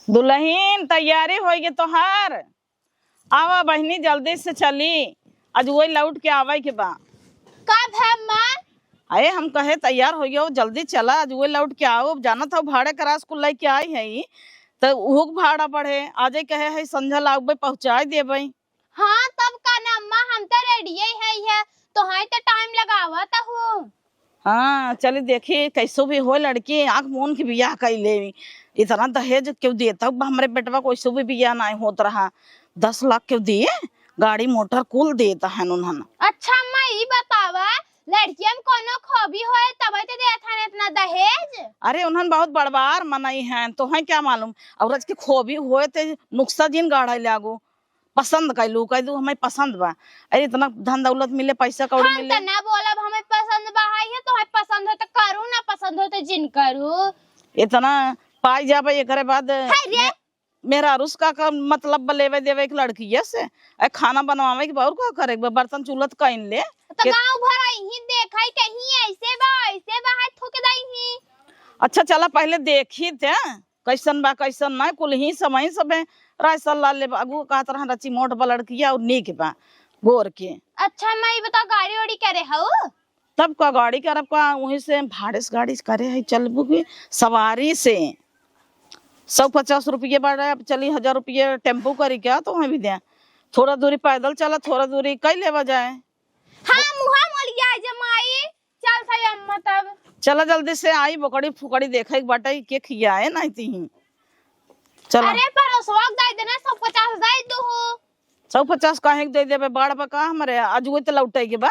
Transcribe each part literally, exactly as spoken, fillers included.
दुलहिन, तैयारी होइगे तोहार। आवा बहिनी, जल्दी से चली, आज वही लौट के आवे के बा। कब है अम्मा? अरे, हम कहे तैयार होइयो, जल्दी चला, आज वही लौट के आओ। जानत हो भाड़े करास कुल लेके आई है, त उहो के भाड़ा बढ़े। आजे कहे है संझा लाउबे, पहुँचाई देबे। हाँ, तब का ना अम्मा, हम तो रेडिये है, है, तोहई तो टाइम लगावत हूँ। हाँ, चली देखी, कैसो भी हो लड़की, आँख मून के बियाह कई ले। इतना दहेज केहू देता बा, हमरे बेटवा कैसो भी बियाह नाहीं होत रहा। दस लाख केहू दिए, गाड़ी मोटर कुल देता है उन्हन। अच्छा अम्मा, ई बतावा, लड़कियन कोनो खूबी होए तबे तो देत हन इतना दहेज? अरे, उन्हन बहुत बड़वार मनई हैं, तोहई क्या मालूम? औरत के खूबी होए ते नुक्सा जिन गाढ़े लागो। पसंद कैलू, कह दू हमें पसंद बा। अरे, इतना धन दौलत मिले, पैसा कौड़ी हम मिले। त ना बोलब, हमें पसंद बा, है ये तो है, पसंद हो तो करू, ना पसंद हो तो जिन करू। इतना पाई जाबे, एकरे बाद हाय रे। मे-, मेहरारू से का, का मतलब बा लेवे देवे एक लड़किया से? ए, खाना बनवावे के बा, और का करे के बा? बर्तन चूल्हा त कइन ले। तो के- गाँव भर यही देखाई, कहीं ऐसे बा, ऐसे बा, है थूक दई ही। अच्छा, चला पहले देखी थे। कैसन बा, कैसन नाहीं, कुल ही समय सबे राय सलाह लेबा। अगुआ कहत रहन, "रची मोट बा लड़किया और नीक बा, गोर के।" अच्छा, माई बताओ, गाड़ी वाड़ी करे हऊ? तब का गाड़ी करब का, वहीं से भाड़े से गाड़ी करे है, चलबू की सवारी से। सौ पचास रुपये बढ़े, अब चली हजार रुपये टेम्पू करी क्या, तो वहीं भी दे। थोड़ा दूरी पैदल चला, थोड़ा दूरी कई लेवा जाए। हाँ, मुहा मोलिया जमाई, चल सही अम्मा तब। चला जल्दी से आई, बोकड़ी फुकड़ी देखे के बाटे, के खियाए नाहीं तीही। चला। अरे, परोसवा के दे देना, सौ पचास दे दू। सौ पचास काहे के दे देबे, बाड़ बा का हमरे, आज वही तो लौटे के बा,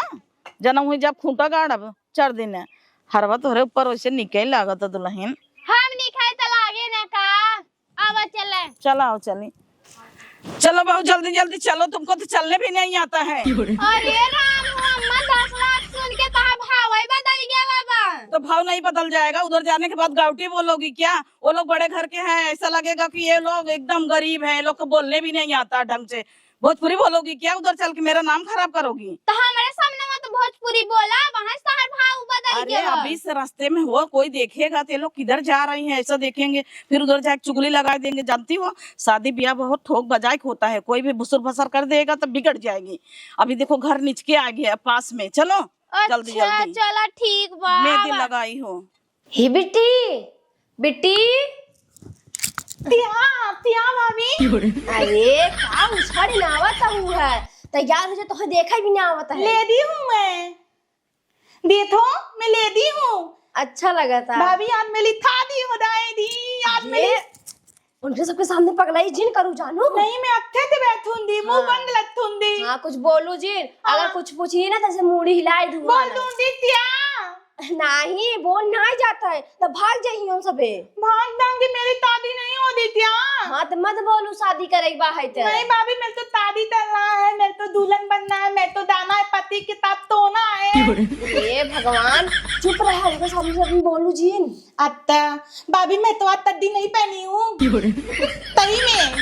जना वही जब खूंटा गाड़ब चार दिन। हरवा तोहरे ऊपर वैसे निके लागत दुलहिन। हम निके त लागे ना का? आवा चले। चलो, आओ चली। चलो बहू, जल्दी जल्दी चलो, तुमको तो चलने भी नहीं आता है। अरे राम हो अम्मा, दस लाख सुन के तहार भावई बदल गया बाबा। तो भाव नहीं बदल जाएगा, उधर जाने के बाद गाउटी बोलोगी क्या? वो लोग बड़े घर के हैं, ऐसा लगेगा कि ये लोग एकदम गरीब हैं, ये लोग को बोलने भी नहीं आता ढंग से। भोजपुरी बोलोगी क्या? उधर चल के मेरा नाम खराब करोगी? तो हमारे सामने मत भोजपुरी बोला, वहाँ से तहार भाव बदल अरे, गया। अभी इस रास्ते में हो, कोई देखेगा तो ये लोग किधर जा रही हैं, ऐसा देखेंगे, फिर उधर जाके चुगली लगा देंगे। जानती हो, शादी ब्याह बहुत ठोक बजाए के होता है, कोई भी भुसुर भसर कर देगा तो बिगड़ जाएगी। अभी देखो, घर निचके आ गया पास में, चलो जल्दी अच्छा, जल्दी। चला ठीक बा, मेहंदी आवा। लगाई हो। हे बिट्टी, बिट्टी। तिया, तिया भाभी। अरे, का उछाड़ी ना आवत हऊ है? तैयार हो जा, तोहे देखा भी ना आवत है। ले दी हूँ मैं। देखो, मैं ले दी हूँ। अच्छा लगा था। भाभी, आज मेरी थादी हो जाए दी, आज अरे, मेरी उनके सबके सामने पगलाई जिन करू जानू। नहीं, मैं अच्छे से बैठूंगी, मुंह हाँ। बंद रखूंगी। हाँ, कुछ बोलू जिन। हाँ। अगर कुछ पूछी ना, तो ऐसे मूड़ी हिलाई दूंगा बोल ना। दूंगी क्या? नहीं, बोल नहीं जाता है, तो भाग जाइए उन सबे। भाग जाऊंगी, मेरी शादी नहीं हो दी क्या? हाँ, तो मत बोलू, शादी करे के बा है तो। नहीं भाभी, मेरे तो शादी करना है, मेरे तो दुल्हन बनना है, मेरे तो जाना है पति के साथ सोना है। हे भगवान, चुप रहा, इनके सामने से अभी बोलू जिन। अत्ता, भाभी, मैं तो आज तद्दी नहीं पहनी हूँ। सही में।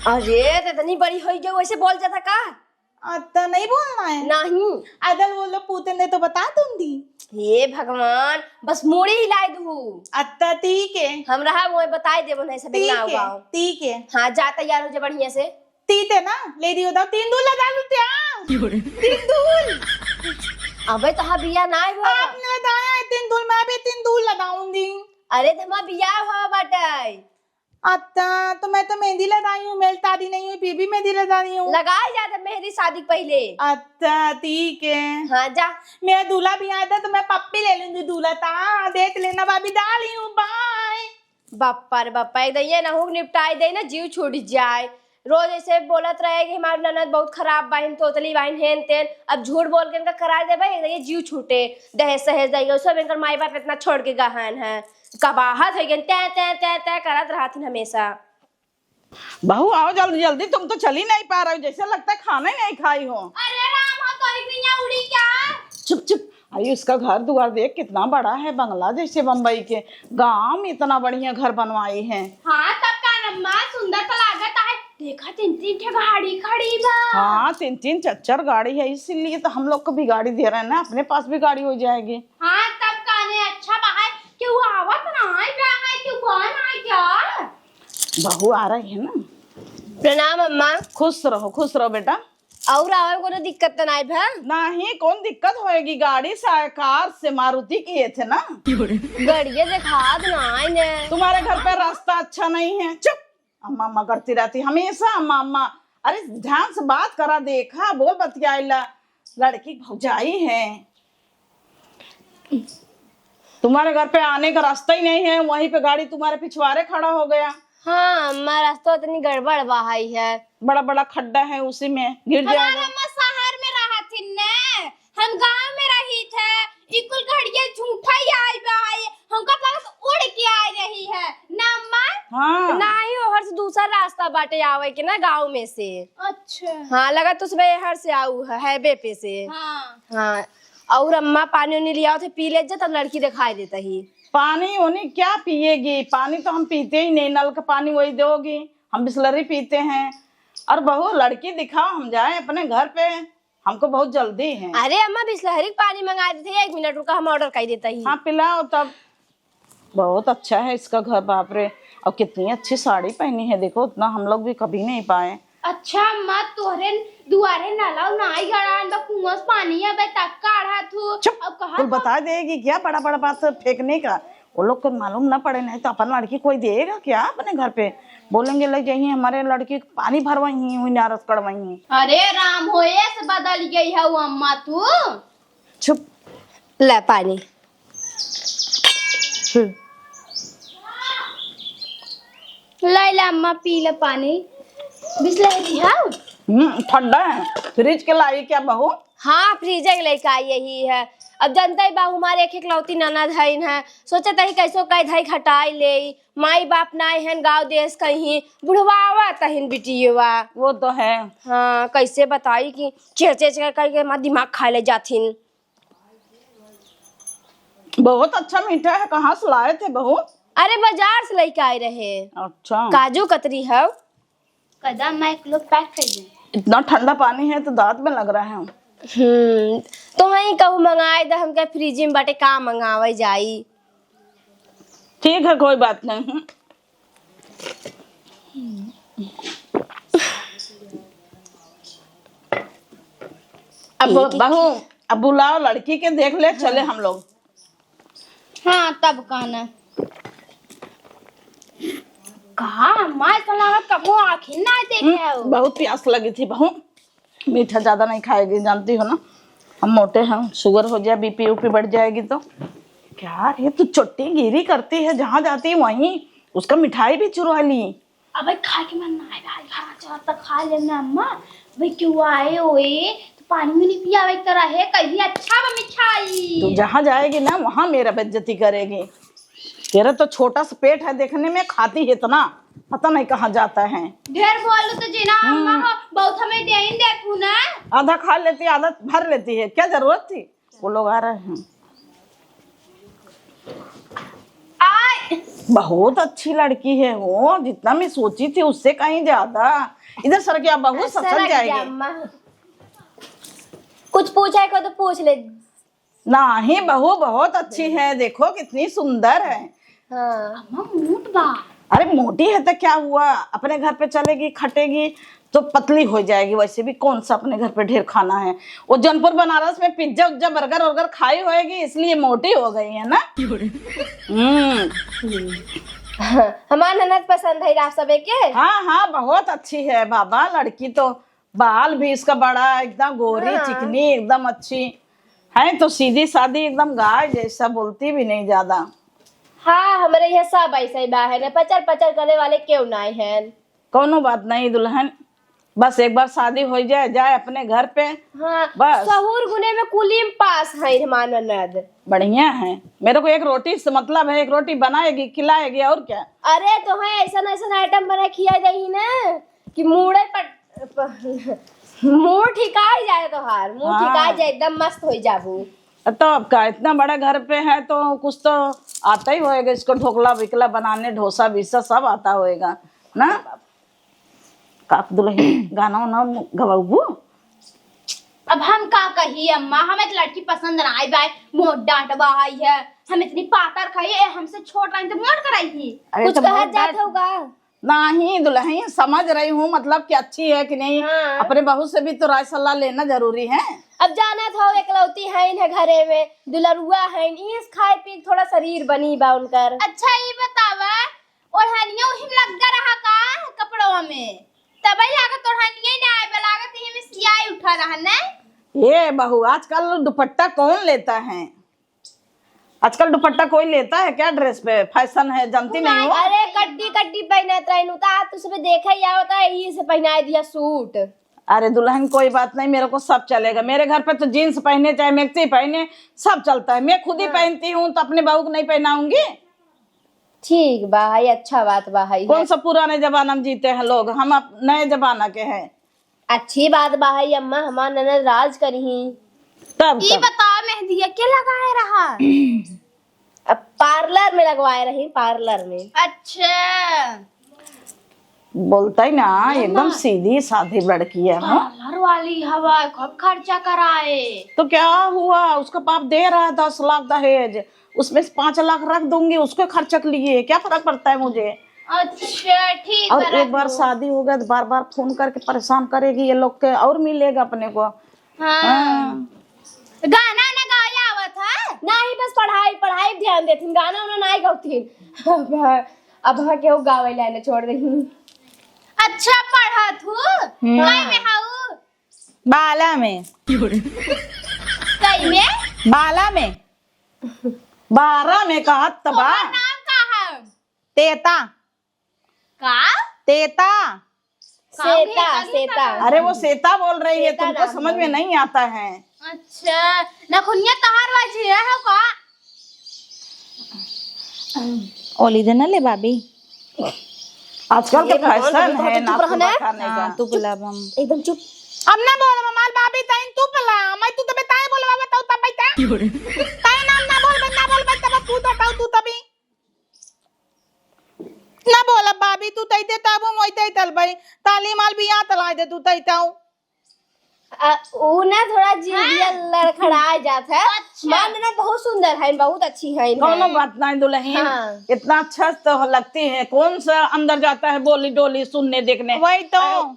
अरे, तो इतनी बड़ी हो गई, वैसे बोल जाता का? अत्ता, नहीं बोलना है। नहीं। अगर वो लोग पूछेंगे तो बता दूंगी। हे भगवान, बस मूड़ी हिलाए दू। अत्ता, ठीक है। हम रहा वो बताए देबो नहीं सब ठीक ना है, हुआ। ठीक है। हाँ, जा तैयार हो जा बढ़िया से। तीते ना, ले दियो दाओ, तीन दूल लगा लू त्या। तीन दूल। अबे तो हाँ बिया ना आए हो। आपने लगाया है तीन दूल, मैं भी तीन दूल लगाऊंगी। अरे तो हमार बिया हो बाटे। अच्छा, तो मैं तो मेहंदी लगाई हूँ, मेरी शादी नहीं हुई, फिर भी मेहंदी लगा रही हूँ। लगाए जाते मेहंदी शादी के पहले। अच्छा, ठीक है। हाँ, जा। मेरा दूल्हा भी आया था, तो मैं पप्पी ले लूंगी दूल्हा था। देख लेना भाभी, डाली हूँ, बाय। बाप्पा रे बाप्पा, एकदम ये ना हो निपटाई दे ना, जीव छूट जाए। रोज ऐसे बोलत रहे कि हमार ननद बहुत खराब बाहिन, तोतली बाहिन, हेन तेन। अब झूठ बोल के इनका करार देबे, एकदम ये जीव छूटे। दहेज सहेज दे गए, सब इनकर माई बाप इतना छोड़ के गहन है, कबाहत हो गए, तै तै तै तै करत रहथिन हमेशा। बहू, आओ जल्दी जल्दी, तुम तो चल ही नहीं पा रहे हो, जैसे लगता है खाना ही नहीं खाई हो। अरे राम हो, तोरी नैया उड़ी क्या? चुप चुप। आई, उसका घर दुआर देख, कितना बड़ा है, बंगला जैसे बम्बई के। गांव में इतना बढ़िया घर बनवाई है। हाँ, तब का अम्मा, सुंदर तो लागत है। देखा, तीन तीन ठे गाड़ी खड़ी बा। हाँ, तीन तीन चार चार गाड़ी है, इसीलिए तो हम लोग को भी गाड़ी दे रहे हैं ना, अपने पास भी गाड़ी हो जाएगी। हाँ, तब का ने अच्छा बा है, क्यों आवत ना है, क्या है, क्यों बा ना है क्या? बहू आ रही है ना। प्रणाम अम्मा। खुश रहो, खुश रहो बेटा। और आवे में कोनो दिक्कत तो नाई भा? नहीं, कौन दिक्कत होएगी, गाड़ी से आए, कार से, मारुति किए थे ना। गड़िया देखात नाई ने। तुम्हारे घर पे रास्ता अच्छा नहीं है। चुप, अम्मा अम्मा करती रहती हमेशा, अम्मा अम्मा। अरे ध्यान से बात करा, देखा, बोल बतियाइला। लड़की भौजाई है, तुम्हारे घर पे आने का रास्ता ही नहीं है, वहीं पे गाड़ी तुम्हारे पिछवारे खड़ा हो गया। हाँ अम्मा, रास्ता इतनी गड़बड़ बहाई है। बड़ा बड़ा खड्डा है, उसी में गिर हमार जाएगा। अम्मा शहर में रहत हिन ने, हम गांव में रही थे। ई कुल घड़िया झूठा ही आई बहाई, हमका लगत उड़ के आई रही है ना अम्मा? हाँ। नाही, ओहर से दूसर रास्ता बाटे आवे के ना गांव में से। अच्छा। हाँ, लगत उसमें एहर से आऊ है, हाईवे पे से। हाँ। हाँ। और अम्मा पानी उनी लियाओ थे, पी ले जा, तब लड़की दिखाई देता ही। पानी उनी क्या पिएगी? पानी तो हम पीते ही नहीं, नल का पानी वही दोगी, हम बिसलरी पीते हैं। और बहू, लड़की दिखाओ, हम जाए अपने घर पे, हमको बहुत जल्दी है। अरे अम्मा, बिसलरी का पानी मंगा देते ही, एक मिनट रुका, हम ऑर्डर कर देता ही। हाँ, पिलाओ तब। बहुत अच्छा है इसका घर, बाप रे। और कितनी अच्छी साड़ी पहनी है, देखो, उतना हम लोग भी कभी नहीं पाए। अच्छा अम्मा, तोहरे दुआरे नलवा नाई गड़ान बा, कुआं से पानी अबे तक काढ़ा थू। चुप, अब कहा कुल था? बता देगी क्या, बड़ा बड़ा बात फेंकने का? वो लोग को मालूम ना पड़े, नहीं तो अपन लड़की कोई देगा क्या अपने घर पे? बोलेंगे, "ले जाइए, हमारे लड़की को पानी भरवाई, हुई नारस कड़वाई।" अरे राम, होए से बदल गई है वो अम्मा तू। चुप। ले पानी। हम्म। ले ले अम्मा, पी ले पानी। बिसलरी है? हम्म, ठंडा है। फ्रिज के लाई क्या बहू? हाँ, फ्रिज के लेके आई यही है। अब जनता ही बा, हमारे एक एकलौती ननद है, इन्हें सोचे तही कैसो कह धई घटाई ले। माई बाप नाय हन गाँव देश कहीं, बुढ़वावा तहिन बिटियवा। वो तो है। हाँ, कैसे बताई कि चेर चेर चेर करके हमार दिमाग खा ले जाथिन। बहुत अच्छा मीठा है, कहाँ से लाए थे बहू? अरे, बाजार से लेके आए रहे। अच्छा। काजू कतरी है। कदम मैं एक लोग पैक कर दे। इतना ठंडा पानी है तो दांत में लग रहा है। हम्म, तो वहीं कहूँ मंगाए दे, हमके फ्रिज में बाटे, का मंगावे जाई? ठीक है, कोई बात नहीं। अब ठीक है। बहू, अब बुलाओ लड़की के, देख ले, चले हम लोग। हाँ, तब का ना। कहा, माय का लागत कबो आँखी ना देखे हम्म, हो। बहुत प्यास लगी थी बहू। मीठा ज्यादा नहीं खाएगी, जानती हो ना, हम मोटे हैं, शुगर हो जाए, बीपी ऊपी बढ़ जाएगी तो। क्या रे, तू चोट्टीगिरी करती है, जहाँ जाती है वहीं उसका मिठाई भी चुरा ली। अबे खाए के मन ना है भाई, खाना चाहत त खा ले ना अम्मा। भाई क्यों आए होए तो पानी में नहीं पियावे के रहे, कहीं अच्छा बा मिठाई। तू जहाँ जाएगी ना, वहाँ मेरा बेइज्जती करेगी। तेरा तो छोटा सा पेट है देखने में, खाती है इतना, पता नहीं कहाँ जाता है। ढेर बोलू तो जीना अम्मा हम्म। हो, बहुत हमें देइन देखू ना। आधा खा लेती, आधा भर लेती है, क्या जरूरत थी? वो लोग आ रहे हैं। आय। बहुत अच्छी लड़की है वो, जितना मैं सोची थी उससे कहीं ज्यादा। इधर सर क्या बहू ससर ससर जाएगी। अम्मा। कुछ पूछे को तो पूछ ले। नहीं, बहू बहुत अच्छी है, देखो कितनी सुंदर है। हाँ। अम्मा मोट बा। अरे मोटी है तो क्या हुआ, अपने घर पे चलेगी, खटेगी तो पतली हो जाएगी। वैसे भी कौन सा अपने घर पे ढेर खाना है, वो जौनपुर बनारस में पिज्जा उज्जा बर्गर वर्गर खाई होएगी, इसलिए मोटी हो गई है ना। हम्म। हमार ननद पसंद है आप सबे के? हाँ हाँ, बहुत अच्छी है बाबा, लड़की तो बाल भी इसका बड़ा, एकदम गोरी हाँ। चिकनी, एकदम अच्छी है, तो सीधी सादी, एकदम गाय जैसा, बोलती भी नहीं ज्यादा। हाँ, हमरे यहाँ सब ऐसे ही बा है ना, पचर पचर करे वाले क्यों ना है। कौनो बात नहीं दुल्हन, बस एक बार शादी हो जाए, जाए अपने घर पे। हाँ, बस। सहूर गुने में कुलीम पास है हमार ननद। बढ़िया है, मेरे को एक रोटी से मतलब है, एक रोटी बनाएगी, खिलाएगी, और क्या। अरे तो है ऐसा ऐसा आइटम बना खिया दही ना कि मूड़े पर, पर मूड़ ठिकाई जाए तोहार, मूड़ हाँ। ठिकाई जाए, एकदम मस्त हो जाबू। तो अब का, इतना बड़ा घर पे है तो कुछ तो आता ही होएगा इसको, ढोकला विकला बनाने, डोसा बीसा सब आता होएगा ना। का दुल्हन गाना वाना गवाबू? अब हम का कही अम्मा, हमें तो लड़की पसंद ना आई बाय, मोट डांट बहाई है, हम इतनी पातर खाई है, हमसे छोट रही तो मोट कराई थी। अरे कुछ तो कहा मोट जात डांट होगा? नहीं दुलहिन, समझ रही हूँ, मतलब कि अच्छी है कि नहीं, हाँ। अपने बहू से भी तो राय सलाह लेना जरूरी है। अब जानत हो, एकलौती हइन है घरे में, दुलरुआ हइन, इस खाए पी के थोड़ा शरीर बनी बा उनकर। अच्छा, ई बतावा, ओढ़निया उही में लग रहा का कपड़वा में? तबे लागत ओढ़निया ही ना आए बा, लागत इही में सियाई उठा रहा ने। ए बहू, आजकल दुपट्टा कौन लेता है? आजकल दुपट्टा कोई लेता है क्या ड्रेस पे? फैशन है, जानती नहीं हो? अरे कड्डी कड्डी पहनत रहनु, तो आज तुझे देखे ही आवता है, यही से पहनाए दिया सूट। अरे दुलहिन, कोई बात नहीं, मेरे को सब चलेगा। मेरे घर पे तो जींस पहने चाहे मैक्सी पहने, सब चलता है। मैं खुद ही हाँ। पहनती हूँ, तो अपने बहू को नहीं पहनाऊंगी? ठीक बा, हाई अच्छा बात बा, हाई कौन है। सा पुराने जमाना में जीते हैं लोग, हम अब नए जमाना के हैं। अच्छी बात बा, हाई अम्मा हमार ननद राज करिहीं। तब ई तब। बताओ, मेहंदिया के लगाए रहा? अब पार्लर में लगवाए रही, पार्लर में। अच्छा। बोलता ही ना, ये एकदम ना। सीधी साधी लड़की है, हाँ? पार्लर वाली हवा, खूब खर्चा कराए। तो क्या हुआ, उसका बाप दे रहा है दस लाख दहेज, उसमें से पाँच लाख रख दूंगी उसके खर्चा के लिए, क्या फर्क पड़ता है मुझे? अच्छा, ठीक और बा, एक बार रख लो। शादी हो गया तो बार बार फोन करके परेशान करेगी ये लोग के, और मिलेगा अपने को। हाँ। हाँ। गाना ना गावे आवत है? नाही, बस पढ़ाई, पढ़ाई ध्यान देथिन, गाना उना नाही गौथिन। अब, अब हाँ केहू गावे ला ना छोड़ दही। अच्छा पढ़त हूँ। हम्म। कई में हऊ? बाला में। कई में? बाला में। बारह में कहत त बा। ओकर नाम का है? तेता। का? तेता। का सेता, सेता। अरे वो सेता बोल रही है, सेता तुमको नाम समझ में नहीं आता है। अच्छा, नखुनिया तहार बाजी है हो का? ओली दे ना ले भाभी। आजकल के ये भगवान, फैशन है ना, चुप रहो ना। हाँ, तू बुला हम। एकदम चुप। अब ना बोल, हमार भाभी ताइन तू बुला, मैं तू तो बताए बोलवा बताऊ तब बैठा। ताइन नाम ना बोल, ना बोल, तब तू बताऊ तू तभी। ना बोलब भाभी, तू तैते तब हम वैते तल भाई। ताली माल बियाह तलाए दे तू तैताऊ। आ, ऊ ना थोड़ा जिंदगिया हाँ। लड़खड़ा जात है। अच्छा। मान ना बहुत सुंदर है, बहुत अच्छी है। कौनो बात नहीं दुलहिन, हाँ। इतना अच्छा तो लगती है, कौन सा अंदर जाता है बोली डोली सुनने देखने। वही तो।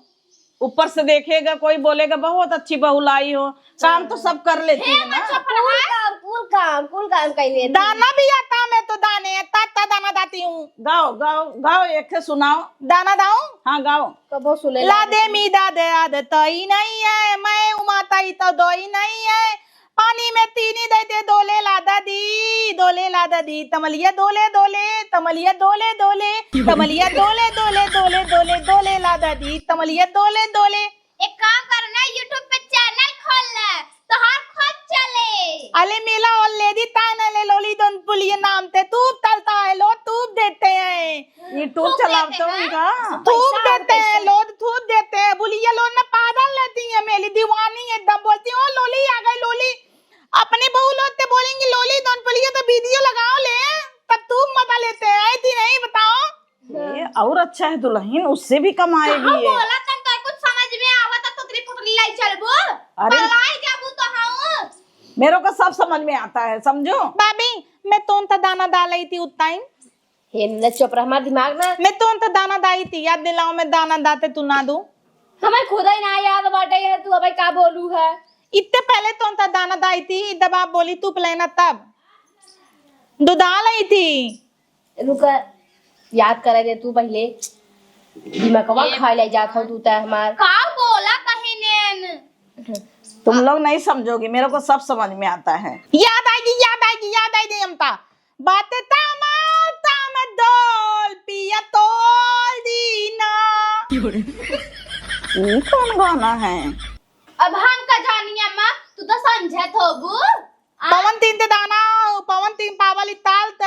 ऊपर से देखेगा कोई बोलेगा बहुत अच्छी बहू लाई हो, काम तो सब कर लेती है ना। अच्छा, कुल काम, कुल काम, कुल काम कर लेती है। दाना भी आता मैं तो दाने, ता, ता दाना दाती हूँ। गाओ, गाओ, गाओ, एक ठे सुनाओ। दाना दाऊं? हाँ, गाओ। कबो सुने लादे लागे। मी दादे आद तई नहीं है, मैं उमा तई तो दोई नहीं है। पानी में तीनी दे दे, दोले लादा दी, दोले लादा दी, तमलिया दोले, दोले, तमलिया दोले, दोले, तमलिया दोले, दोले, दोले, दोले, दोले लादा दी, तमलिया दोले, दोले। एक काम कर ना, YouTube पे चैनल खोल ले, तोहार खूब चले। अले मेला और ले दी तान ले लोली दोन पुलिये नाम ते तूप तलता है, लोग तूप देते हैं। YouTube थूप चलाते देते हो हैं। इनका? थूप पैसा देते हैं, पैसा। लोग थूप देते हैं। बुलिया लोग ना पागल रहती है, मेरी दीवानी एकदम बोलती है, "ओ लोली आ गई लोली।" अपने बहू लोग ते बोलेंगे, "लोली दोन पुलिये तो वीडियो लगाओ ले, तब थूप मजा लेते हैं।" आई थी नहीं बताओ। ये और अच्छा है दुलहिन, उससे भी कमाएगी कहाँ ये। बोला तन तोर कुछ समझ में आवत है, तुतली पुतली लाई चलबो। अरे। पलाई जाबू तो हाँ। मेरे को सब समझ में आता है, समझो। भाभी, मैं तोन ता दाना डाल आई थी उतना ही। हे न चुप रह, हमार दिमाग ना। मैं तोन ता दाना दाई थी, याद दिलाओ, मैं दाना दाते तू ना दू। हमें खुद ही ना याद बाटे है, तू अबे का बोलू है? इतने पहले तोन ता दाना दाई थी, इधर आप बोली तू पलेना तब। दुदाल आई थी। रुका, याद करे दे तू पहिले। दिमागवा ये खा ले जात हो तू तै हमार। का बोला कहीं नेन? तुम लोग नहीं समझोगी, मेरे को सब समझ में आता है। याद आएगी, याद आएगी, याद आएगी हमका। बात तामा, तामा डोल, पिया तोल दीना। ये कौन गाना है? अब हम का जानी अम्मा, तू तो समझत होबू। आ? पवन तीन ते दाना, पवन तीन पावल इताल त।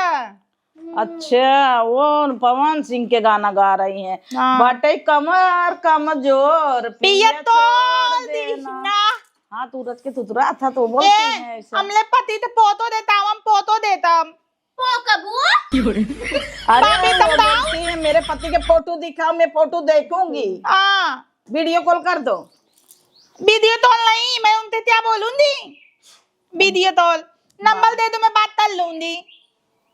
अच्छा, वो पवन सिंह के गाना गा रही हैं। हाँ। बाटे कमर कमजोर, पिया पिया तोल तोल दीना। दीना। हाँ, तू रच के तुतरा था तो बोलती ए, हैं ऐसा। हमले पति ते पोतो देता, हम पोतो देता। पोकबू? अरे, बाबी, वो तब दाओ। बोलती है, "मेरे पति के फोटो दिखाओ, मैं फोटो देखूंगी।" हाँ। वीडियो कॉल कर दो। वीडियो कॉल नहीं, मैं उनसे क्या बोलूंगी? वीडियो कॉल। नंबर दे दो, मैं बात कर लूंगी।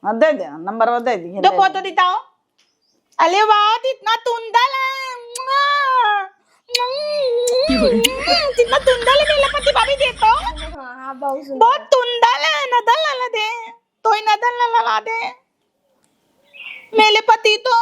हाँ, दे दे, नंबर वो दे दी, दो दे फोटो दी। दिखाओ। अरे वाह, इतना तुंदल है। मुआ। कितना तुंदल है मेला पति भाभी, दे तो। हाँ, हाँ, बहुत सुंदर। बहुत तुंदल है, नदल लला दे। तोई नदल लला दे। मेले पति तो।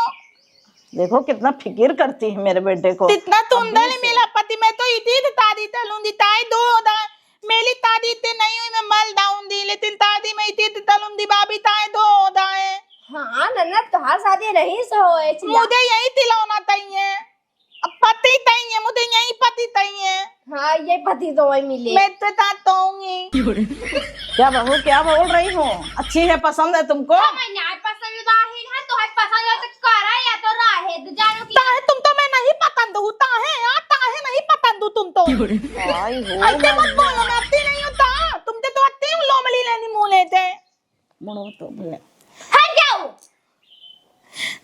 देखो कितना फिकिर करती है मेरे बेटे को। कितना तुंदल है मेला पति, मैं तो इती तादी तलूंदी ताई दो दा। मेली तादी ते नहीं हुई, मैं मल दाऊंदी, लेकिन तादी मैं इती तलूंदी भाभी ताई दो दाए। हाँ, ननद, तोहार शादी नहीं से होए, चिल्ला। मुझे यही तिलौना तइये। अब पति तइये, मुझे यही पति तइये। हाँ, ये पति तो वही मिले। मैं तो ता तोंगी। क्या बहू, क्या बोल रही हो? अच्छी है, पसंद है तुमको? हमें ना पसंद बाहिर है, तो है पसंद है तो करा या तो रहे, तो जानो कि ताहे तुम तो मैं नहीं पसंद हूँ, ताहे यार, ताहे नहीं पसंद हूँ तुम तो। आई हो ऐसे मत बोलो, मैं अति नहीं होता, तुम तो अति लोमड़ी लेनी मुँह लेते। मुड़ो तो बोले। हट जाओ।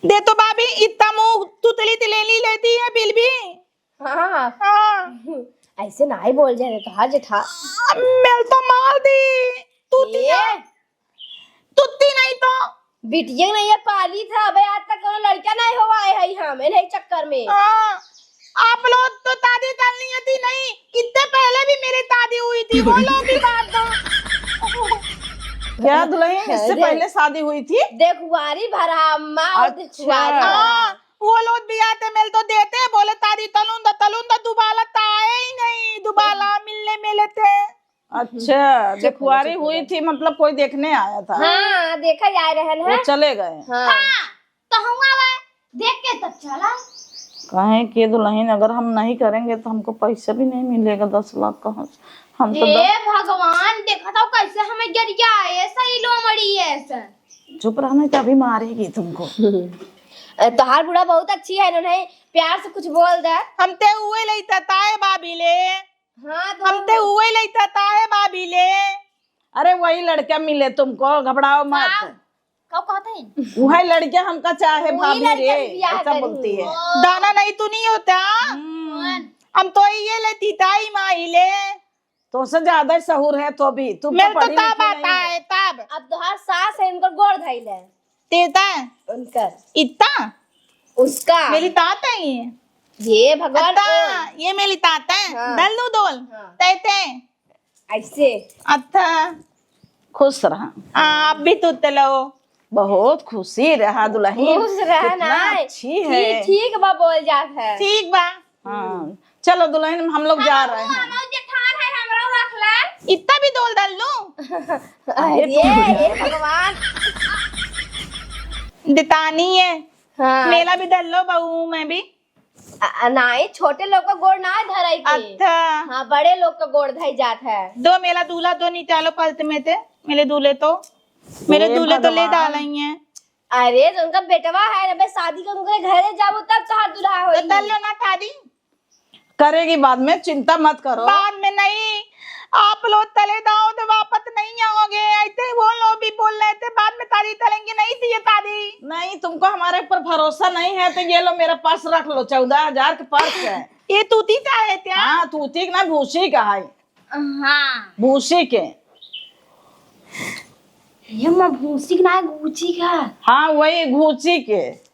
दे तो भाभी, इतना मुँह तुतली तिलेली लेती है बिल भी। हाँ। हाँ। ऐसे नाई बोल जाए तो, हाँ जेठा। अब मेल तो मार दी। तू ये? तिया। तू ती नहीं तो। बिटिया नहीं है, पाली था। अबे आज तक कोनो लड़का नहीं हुआ है, है हम, इन्हीं चक्कर में। हाँ। आप लोग तो तादी तलनी थी नहीं, कितने पहले भी मेरी तादी हुई थी, वो लोग भी बात दो। क्या दुल्हन, इससे अरे। पहले शादी हुई थी? देखुआरी भरा अम्मा और अच्छा। देखुआरी। हाँ, वो लोग भी आते, मेल तो देते, बोले तादी तलुंदा, तलुंदा, दुबाला ताए ही नहीं, दुबाला मिलने में लेते। अच्छा, देखुआरी हुई थी, मतलब कोई देखने आया था। हाँ, देखा जा रहन वो है। चले गए। हाँ। हाँ, तो हुआ वह देख के तब चला। कहें कि दुल्हन, अगर हम नहीं करेंगे तो हमको पैसा भी नहीं मिलेगा, दस लाख कहाँ से? हम तो ए दस भगवान, देखा था कैसे हमें गरिया है, सही लोमड़ी है ऐसे। चुप रहना, तो अभी मारेगी तुमको। अ, तोहार बूढ़ा बहुत अच्छी है, इन्होंने प्यार से कुछ बोल दे। हम ते उहे लइता ताए भाभी ले। हाँ, तो हम ते उहे लइता ताए भाभी ले। अरे वही लड़का मिले तुमको, घबराओ मत। का? का कहत है? वही लड़का हमका चाहे वही भाभी लड़का रे, से बियाह ऐसा करी। बोलती है। ओ। दाना नहीं तू नहीं होता। हम्म। हम तो ये लेती ताई माई ले। तोसे ज्यादा ही सहूर है तो भी, तू तो मेरे तो पढ़ी तब लिखी नहीं आता है। है, तब। अब तोहार सास है, इनको गोड़ धइले। तेता? उनकर। इत्ता? उसका। मेरी तात है ये। ये भगवान अत्ता, ओए। ये मेरी तात है। हाँ। दल्लू दोल। हाँ। तैते। ऐसे। अत्ता। खुश रहा। हाँ, आप भी तू तलो। बहुत खुशी रहा दुल्हन। खुश रहा कितना ना। अच्छी है। ठीक, ठीक बा बोल जात है। ठीक बा। हाँ, चलो दुल्हन, हम लोग जा रहे हैं। हम जेठान है, हमरो रख ले। इतना भी दोल डाल लूं? अरे, अरे, हे भगवान। दितानी है। हाँ। मेला भी डाल लो बहू, मैं भी। अ, अ, नाई, छोटे लोग का गोड़ ना धराई के। अच्छा। हाँ, बड़े लोग का गोड़ धई जात है। दो मेला दूल्हा, दो निटालो पलत में ते। मेरे दूल्हे तो, मेरे हे दूल्हे तो ले भगवान। डाल आई हैं। अरे, तो उनका बेटवा है ना, बे शादी के उनके घरे जाबो तब तोहार दुल्हा तो होई। डाल लो ना थारी। करेगी बाद में, चिंता मत करो। बाद में नहीं, आप लोग तले दाओ तो वापस नहीं आओगे। ऐसे ही वो लोग भी बोल रहे थे, बाद में तारी तलेंगे, नहीं दिए तारी। नहीं, तुमको हमारे ऊपर भरोसा नहीं है तो ये लो, मेरा पर्स रख लो, चौदह हजार का पर्स है। ये तूती का है क्या? हाँ, तूती का ना, भूसी का है। हाँ। भूसी के। ये माँ भूसी के ना है, गुची का। हाँ, वही गुची के।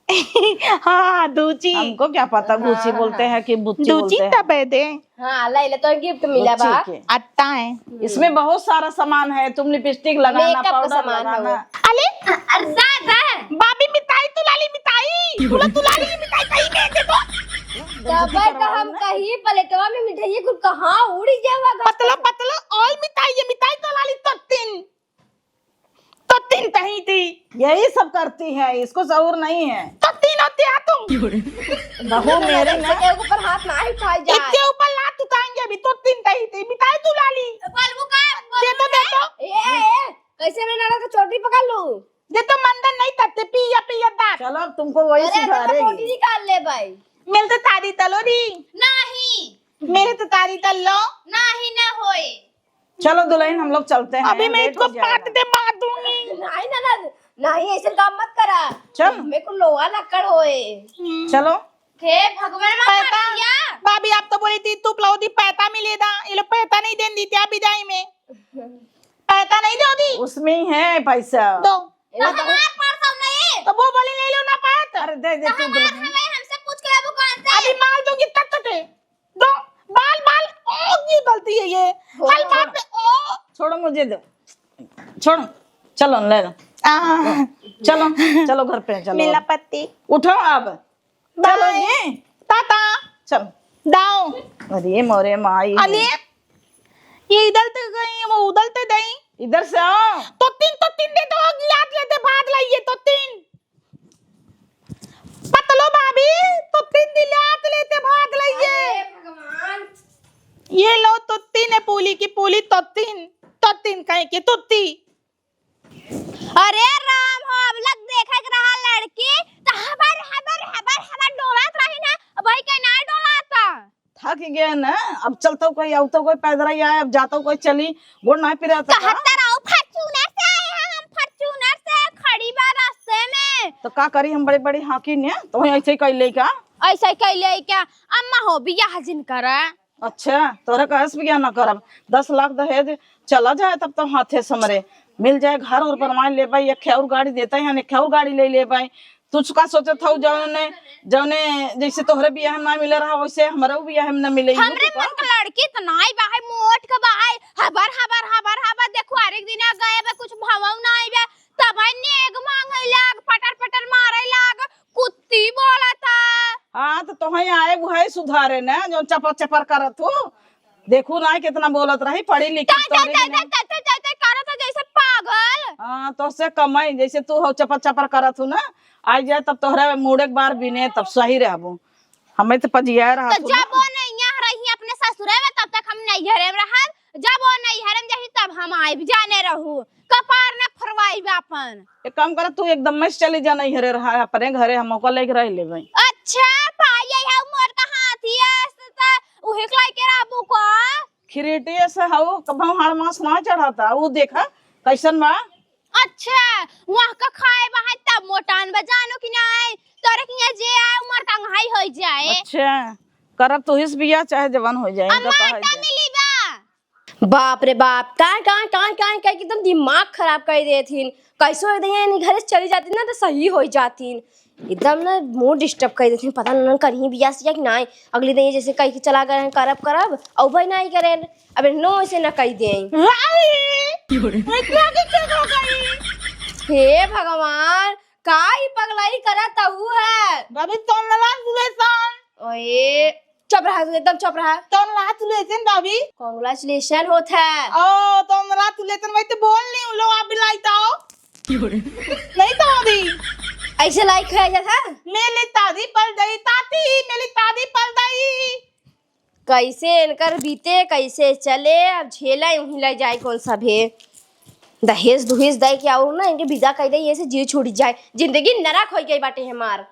हाँ, दूची। हमको क्या पता गुची हाँ, बोलते हाँ। हैं कि बुच्ची दूची बोलते हैं। तबे दे। हाँ, ले ले, तो गिफ्ट मिला गुची बा। के। अत्ता है। इसमें बहुत सारा सामान है, तुम लिपस्टिक लगाना, मेकअप का पाउडर सामान है लगाना। वो। अले, अरे दादा। भाभी मिठाई तो लाली मिठाई। बोला तू लाली मिठाई कहीं में दे दो। तबे तो हम कहीं प्लेटवा में मिठाई कुल कहाँ उड़ी जावा। पतला पतला और मिठाई, ये मिठाई तो लाली तो तीन। तो तीन तही थी। यही सब करती है, इसको सहूर नहीं है। तो तीन होती है तुम। बहू मेरी ना। इसके ऊपर हाथ ना उठाई जाए। इसके ऊपर लात उठाएंगे अभी, तो तीन तही थी। मिठाई तू लाली। बोलबू का? दे तो, दे तो। ए, ए, कैसे मेरे नाना का चोटी पकड़ लूं? दे तो मंदन नहीं तत्ते, पिया, पिया दांत। चलो, अब तुमको वही अरे, तो सिखा रही। चोटी निकाल ले भाई। मिलते तारी तलो दी। नहीं। मेरे तो तारी तलो। नहीं, ना होए। चलो दुल्हन, हम लोग चलते हैं, अभी मैं लेट इसको हो जाएगा। पाट दे मार दूंगी। नहीं ननद, नहीं, ऐसे काम मत करा। चल। मेरे को लोहा लक्कड़ होए। चलो। हे भगवान, मत पैता, मारिया। भाभी, आप तो बोली थी, तू प्लाउदी पैता मिले दा, ये लोग पैता नहीं देन दी थी, आप विदाई में। पैता नहीं दो दी। उसमें ही है पैसा। दो। तो हमार पर्स नहीं। तो वो वाली ले लो ना पात। अरे दे दे तो तू हमार दुल्हन। हमें हमसे पूछ के लेबू कौन से? अभी माल दूंगी तब तो दे। दो, बाल, बाल, ओ, ये गलती है ये। छोड़, हल मार छोड़। पे, ओ। छोड़ो, मुझे दो। छोड़ो, चलो, ले लो। आ। चलो, चलो घर पे, चलो। मिला पत्ती। उठो अब। चलो बाय। जी। टाटा। चलो। दाओ। अरे मोरे माई। अरे, ये इधर ते गई, वो उधर ते दई। इधर से आओ। तो तीन, तो तीन दे दो, लात लेते भाग लाइए, तो तीन। पतलो भाभी, तो तीन दिन लात लेते भाग लाइए। अरे भगवान। ये लो तो तीन है पूली की पूली, तो तीन, तो तीन कहे के तुत्ती। अरे राम हो, अब लग देखे के रहा लड़की, तो हबर, हबर, हबर, हबर डोलत रही ना, अब वही कहीं ना डोलाता। थक गए ना, अब चलतो कोई, आवतो कोई पैदल ही आए, अब जातो कोई चली, गोड़ ना पिराता का? कहत रहो, Fortuner से आए हैं हम, Fortuner से खड़ी बा रास्ते में। तो का करी हम बड़े बड़े हाकी ने, तो वही ऐसे ही कैले का? ऐसे ही कैले क्या? अम्मा हो बियाह जिन करा। अच्छा, तोहरे कहे से बियाह ना करब, दस लाख दहेज चला जाए तब तो हाथे समरे, मिल जाए घर और बनवा लेबै, एक और गाड़ी देते हैं, एक और गाड़ी ले लेबै। तू का सोचत हऊ, जौने, जौने जैसे तोहरे बियाह में ना मिले रहा, वैसे हमरे बियाह में ना मिले। हमरे मन के लड़की तो नाई बा, है मोट के बा, है हबर, हबर, हबर, हबर। देखो, हर एक दिन गए बा, कुछ भावौ नाई बा, तब नेग मांगे लाग, पटर, पटर मारे लाग, कुत्ती बोलत है। हाँ, तो तोहे आए वो है सुधारे ना, जो चपर, चपर करत हो। देखू ना, कितना बोलत रही, पढ़ी लिखी ताई, तोहरे ताई, बिना। ताई, ताई, ताई, ताई, करत है जैसे पागल। हाँ, तोहसे कमाई, जैसे तू हो चपर चपर करत हूँ ना, आई जाए तब तोहरा मूड़े के बार बिने, तब सही रहबू। हमें तो पजिया रहा तो तू ना। जब वो नैहर रही अपने ससुरे में, तब तक हम नैहरे में रहब, जब वो नैहर में जाही, तब हम आइब, जाने रहू। कपार न फरवाइब आपन। एक काम कर, तू एकदम में से चली जा, नैहरे रहा, अपने घरे हम ओका लेके रह लेबै। अच्छा, पाई है मोर का हाथी है, त उहे के लेके रहबू का? खिरीटिए से हऊ, कबहू हाड़ मांस ना चढ़ाता। ऊ देखा, कैसन बा? अच्छा, वहाँ का खाए बा है तब मोटान बा, जानो कि नाई? तोरे के यहाँ जे आए, उमर तंग हाई होई जाए। अच्छा, करब तू हिस बिया, चाहे जवन हो जाए, इनका अम्मा, कहा आटा जाए। मिली बा? बाप रे बाप, काहे, काहे, काहे, काहे, काहे कि एकदम दिमाग खराब कर देथिन। कैसो एक दिन इन्हीं घरे से चली जाती ना, तो सही हो जाती। एकदम ना mood disturb कर देथिन। पता ना कहीं बियाह सिया कि नाई। अगले दिन जैसे कह के चला गए हैं, करब, करब, और भाई नाई करें। अब नो ऐसे ना कह दें। राई! इतना की चीज हो गई? हे भगवान, का ई पगलाई करत हऊ है? भाभी, तोंदला सुलेसन। ओए, चुप रहा तू, एकदम चुप रहा। तोंदला सुलेसन, भाभी। Congratulation होत है। ओ, तोंदला सुलेसन, मैं तो बोल नहीं हूँ, लो आप बिलाई तो। नहीं तो अभी। ऐसे like है जैसा? मेली तादी पल दई ताती, मेली तादी पल दई। कैसे इनकर बीते, कैसे चले, अब झेला वहीं ले जाए कौन सा भे। दहेज दुहेज दे के और ना इनके विदा कर दे, ये से जीव छूट जाए, जिंदगी नरक हो गई बाटे हमार।